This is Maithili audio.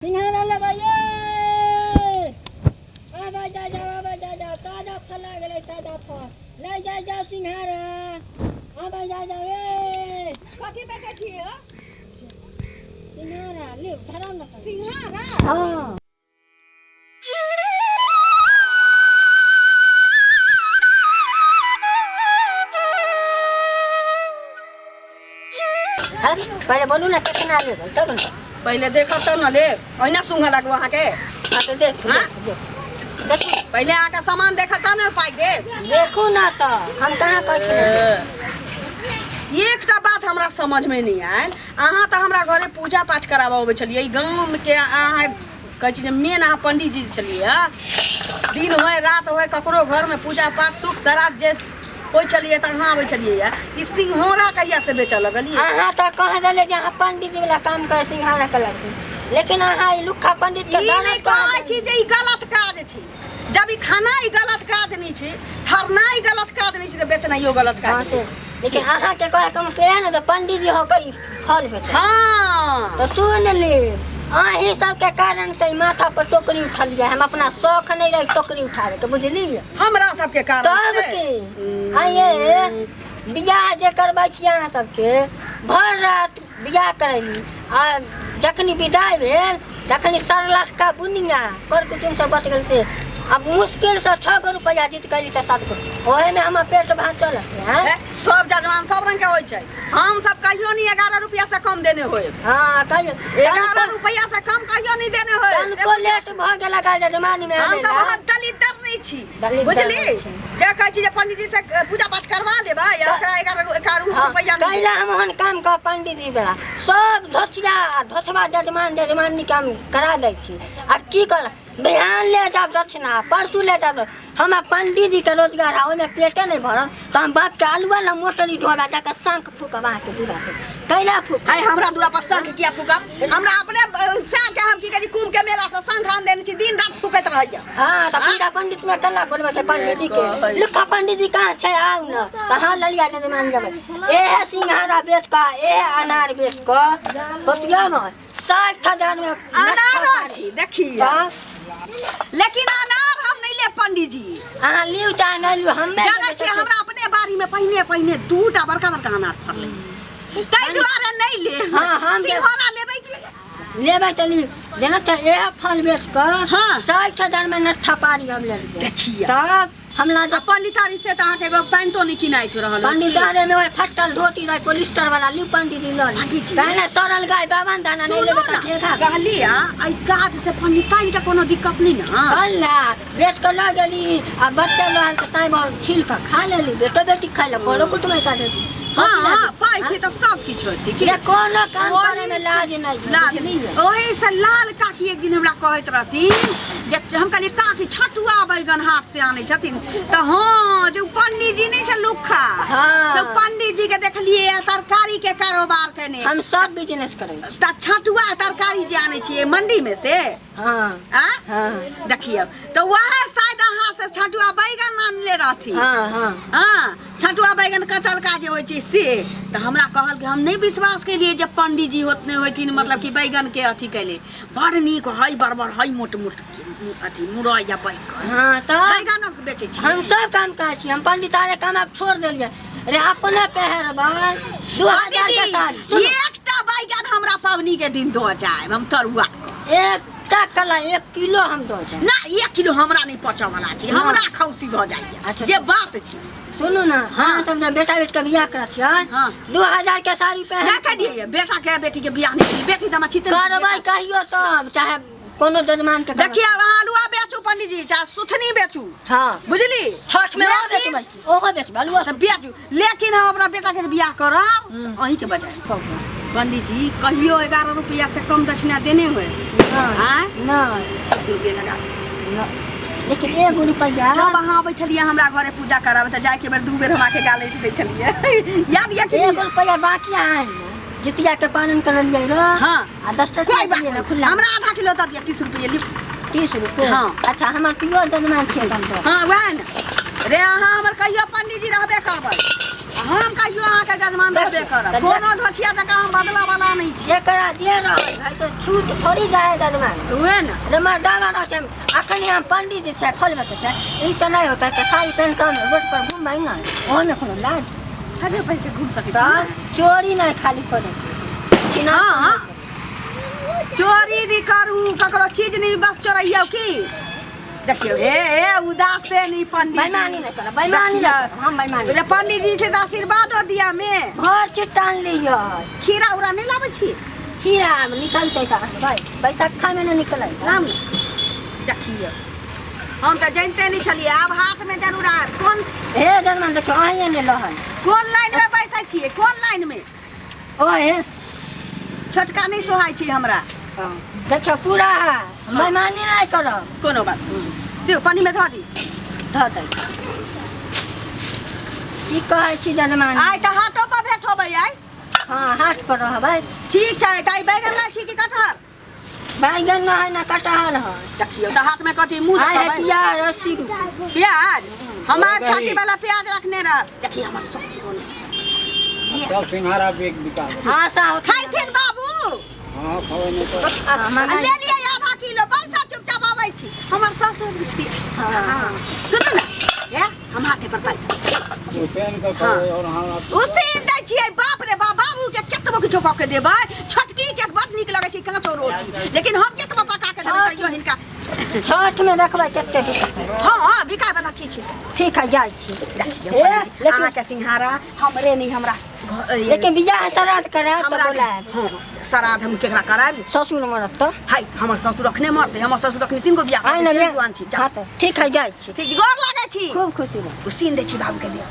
सिंघाड़ा लेबै ये आबै जाय जाओ, आबै जाय जाओ, ताजा फल आ गेलै, ताजा फल लै जाय जाओ, सिंघाड़ा आबै जाय जाओ। ए कथी बेचै छियै हो? सिंघाड़ा लिउ, धराउ ने कनी। सिंघाड़ा? हँ। हँ, पहिले बोलू ने केतना लेबै तब ने। पहिले देखब तब ने लेब, ओहिना सूंघऽ लागू अहाँके। हँ तऽ देखू। हाँ? देखू, देखू, देखू। पहिले अहाँके सामान देखब तब ने पाइ देब। देखू ने तऽ हम कहाँ कहै छी नहि देखू। एकटा बात हमरा समझमे नहि आयल, अहाँ तऽ हमरा घरे पूजा पाठ कराबऽ अबै छलियै, ई गाँवके अहाँ कहै छी जे मेन अहाँ पंडीजी छलियै हँ। दिन होय रात होय, ककरो घरमे पूजा पाठ सुख श्राद्ध जे होइ छलियै तऽ अहाँ अबै छलियै। ई सिंघोड़ा कहिया से बेचऽ लगलियै? अहाँ तऽ कह देले जे अहाँ पंडीजी वाला काम करे सिंघाड़ा के लड़की, लेकिन अहाँ ई लुक्खा पंडित के ई दर्द नहि कह कहै छी जे ई गलत काज छी। जब ई खानाइ गलत काज नहि छी, फरनाइ गलत काज नहि छी, तऽ बेचनाइयो गलत हाँ काज से नहि। लेकिन अहाँ के कहे के मतलब इएह ने तऽ पंडीजी हो के ई फल बेचै। हाँ। तऽ सुन ली, अहीं सबके कारण से ई माथा पर टोकरी उठलियै। हम अपना शौख नहि रहे टोकरी उठाबे के, बुझलियै? हमरा सबके कारण तब से। की आइए बियाह जे करबै छी अहाँ सबके, भरि रात बियाह करैली आ जखनी विदाई भेल तखनी सरलहका बुनिया कर कुटुम सब बच गेल। से अब मुश्किल से 6 गो रुपया जीत गई तऽ 7 गो, ओहे में हमर पेट भात चलत हैं। ए, सब जजमान सब रंग के होइ छै। हम सब कहियो नहीं 11 रुपया से कम देने होए। हाँ, कहियो 11 रुपया से कम कहियो नहीं देने होए। तनको लेट भऽ गेल जजमानी में हम आबै सब ला। अहाँ दलिदर नहीं छी। दलिदर बुझली? नहीं छी। जे कहै छी जे पंडित जी से पूजा पाठ करवा लेबै आ ओकरा 11 रुपया नहीं। कैला हम ओहन काम कह पंडित जी वाला सब धोछिया आ धोछबा जजमान जजमानी काम करा दै छी। आ की कर, बिहान ले जाब दक्षिणा, परसू ले जाब। हमरा पंडित जी के रोजगार है, ओहिमे पेटे नहीं भरल तऽ हम बाप के आलुआ ला मोटरी ढोबा जाके शंख फूकब अहाँके दूरा पे। कैला फूक? हाय, हमरा दूरा पर शंख किया फूकब? हमरा अपने सैं के हम की कहै छी, कुंभ के मेला से शंख आन देने छी, दिन रात फूकैत रहैया। हाँ तऽ पूजा पंडित में कल्ला बोलबै छै पंडित जी के, लुखा पंडित जी कहाँ छै, आउ ने। तऽ हाँ ललिया जजमान लेबै। एहे सिंघाड़ा बेच कऽ, एहे अनार बेच कऽ बतिया में 60,000 में अनार अछि देखिए। तऽ लेकिन अनार हम नहीं लेब पंडित जी। अहाँ लिउ चाहे नहीं लिउ, हमे जानै छियै, हमरा अपने बाड़ी में पहिने पहिने दूटा बड़का बड़का अनार फड़लै, ताहि दुआरे नहीं ले। हाँ, हम सिंघोड़ा लेबै की? लेबै तऽ लिउ। जेना तऽ एहे फल बेच कऽ 60,000 में नट्ठा पारी हम लेलियै। देखिए। तब हमरा आ जब पंडितारी से तऽ अहाँके एगो पैंटो नहीं किनाइत रहल। पंडितारे में ओहि फटल धोती रहै पोलिस्टर वाला, लिउ पंडित जी लऽ लिउ। पंडित जी। कहने सड़ल गाय बाबन दाना नहीं सुनू लेबै तऽ ने ठेका। कहली आ एहि काज से पंडिताइन के कोनो दिक्कत नहीं ने? कल बेच कऽ लऽ गेली आ बच्चा रहल तऽ साँइ बाबू छील कऽ खा लेली, बेटो बेटी खाइ लए कोनो कुटुमैता देली। हाँ, पाइ छै तऽ सब किछु होइ छै की। ये कोनो काम ओही करे में लाज नहीं है, लाज बुझलियै? ओही से लाल काकी एक दिन हमरा कहैत रहथिन जे हम कहलियै काकी छटुआ बैगन हाथ से आनै छथिन, तऽ हाँ जे उ पंडीजी जी नहि छै लुक्खा, से उ पंडीजी के देखलियै आ तरकारी के कारोबार केने। हम सब बिजनेस करै छी। तऽ छटुआ तरकारी जे आनै छियै मंडी में से? हाँ। आ? हाँ। देखियौ तऽ वएह शायद अहाँ से छटुआ बैगन आनले रहथिन। हाँ हाँ। हाँ, छटुआ बैगन कचलका जे होइ छै से। तऽ हमरा कहल कि हम नहि विश्वास केलियै जे पंडीजी ओतने होथिन, मतलब कि बैगन के अथी कैले बड़ नीक है, बड़ बड़ है, मोट मोट अथी मुरई या बैगन। हाँ तऽ बैगनो बेचै छी? हम सब काम करै छी। हम पंडितारे काम आब छोड़ देलियै रे, अपने पहिरबै 2000 के साड़ी। पंडीजी सुनू, एकटा बैगन हमरा पबनी के दिन दऽ जायब, हम तरुआ कऽ। एकटा कला 1 किलो हम दऽ जायब। ना, 1 किलो हमरा नहि पचऽ वाला छै। ना। हमरा खौसी भऽ जाइए। अच्छा। जे बात छै। सुनू ने, अहाँ सब जे बेटा बेटी के बियाह करै छियै, 2000 के साड़ी पहिर ना करियै, बेटा के बेटी के बियाह नहि करियै, बेटी तऽ हमरा छितै। करबै कहियो तब, चाहे कोनो जजमान के करबै। देखिए, अहाँ आलुआ बेचू पंडीजी, चाहे सुथनी बेचू। बुझली? छठ में ओहो लेकिन- बेचबै, ओहो बेचबै आलुआ। तऽ बेचू, लेकिन हम अपना बेटा के जे बियाह करब अहीं के बजाय। पंडीजी कहियो 11 रुपया से कम दक्षिणा देने हुए? आँय? नहीं। 30 रुपये लगा दे। नहीं। लेकिन एगो रुपया जब अहाँ अबै छलियै हमरा घरे पूजा कराबे तऽ जायके बेर दू बेर हम आके गाली दै छलियै, याद यऽ कि एगो नहि? रुपया बाकी है ने, जितिया के पालन करलियै रह। आ 10 टका कोई बात दियै ने नहीं। खुला। हमरा आधा किलो दऽ दिअ, 30 रुपये लिख। 30 रुपये? हाँ। अच्छा, हमर प्योर जजमान छियै तब तो। हाँ, वएह ने रे, अहाँ हमर कहियो पंडीजी रहबे करबै। हम कहियो अहाँके जजमान रहबे करब। कोनो धोछिया जकाँ हम बदला वाला नहि छी। जेकरा जे रहल है से छूट थोड़ी जाए जजमान। उहे ने। रे मर्दावा रह छै, अखन हम पंडित जी छै, फल बेचै छै, ई से नहि होतै तऽ साड़ी पहिन कऽ हम रोड पर घुमबै ने, ओहोमे कोनो लाज? छजे पहिर के घूम सकै छी तऽ ने? चोरी नहि खाली करै छिना। हँ, चोरी नहि करू, ककरो चीज नहि बस चोरैयौ की। देखियौ, हे हे, उदासे नहीं पंडित जी। बेईमानी नहि करब, बेईमानी नहि करब हम, बेईमानी। रे पंडित जी से तऽ आशीर्वादो दिया में भर चिट्टान लिअ। खीरा उरा नहि लाबै छी? खीरा निकलतै तऽ अनबै, बैसक्खा मे नहि निकलै। लाम ने। देखियौ, हम तऽ जानिते नहि छलियै, आब हाथमे जरूर आयत। कोन हे जजमान, देखियौ, अहीं नहि लहल। कोन लाइन मे बैसै छियै? कोन लाइन मे? ओ हे छोटका नहि सोहाइ छी हमरा। देखियौ, पूरा है, बेईमानी नहि करब। कोनो बात नहि छै, दियौ, पानिमे धऽ दी। धऽ दै छी। की कहै छी जजमान? आइ तऽ हाटो पर भेंट होबै आइ। हँ, हाट पर रहबै। ठीक छै। तऽ आइ बैगन लै छी कि कटहर? बैगन न है, न कटहर है। देखियौ तऽ हाथमे कथी मुँह आइ है देखेबै? प्याज 80 रुपये। प्याज हमार छाती वाला प्याज रखने रह। देखिए, हमर ससुरो नहि सब सिंघाड़ा बिक बिका गेल। हाँ साहु। खाइथिन बाबू? हाँ, खबै नहि तऽ। आ ले लिअ आधा किलो पैसा, चुपचाप आबै छी। हमर ससुर छी। हाँ। सुनू ने, हे हम हाथे पर पाइ देब। उपेन के खबै और हमरा उसीन दै छियै। बाप रे बाप, बाबू के केतबो किछो कऽ के देबै, छोटकी के बड नीक लगै छै काँचो रोटी, लेकिन हम केतबो पका के देबै तैयो हिनका छठ में देखबै कते बिकतै। हँ हँ, बिकाय वाला चीज छै। ठीक है, जाइ छी। देखियौ ए, पंडित जी, लेकिन अहाँके सिंघाड़ा हमरे नहि, हमरा लेकिन बियाह श्राद्ध करायब तऽ हमरा बोलायब। हँ, श्राद्ध हम केकरा करायब? ससुर मरत तऽ। हाय, हमर ससुर अखने मरतै? हमर ससुर अखने तीन गो बियाह आइ ने करतै, जुआन छी। हाँ, तऽ ठीक है, जाइ छी। ठीक, गोर लागै छी। खूब खुशी रहू। उसीन दै छी, बाबूके दिअ।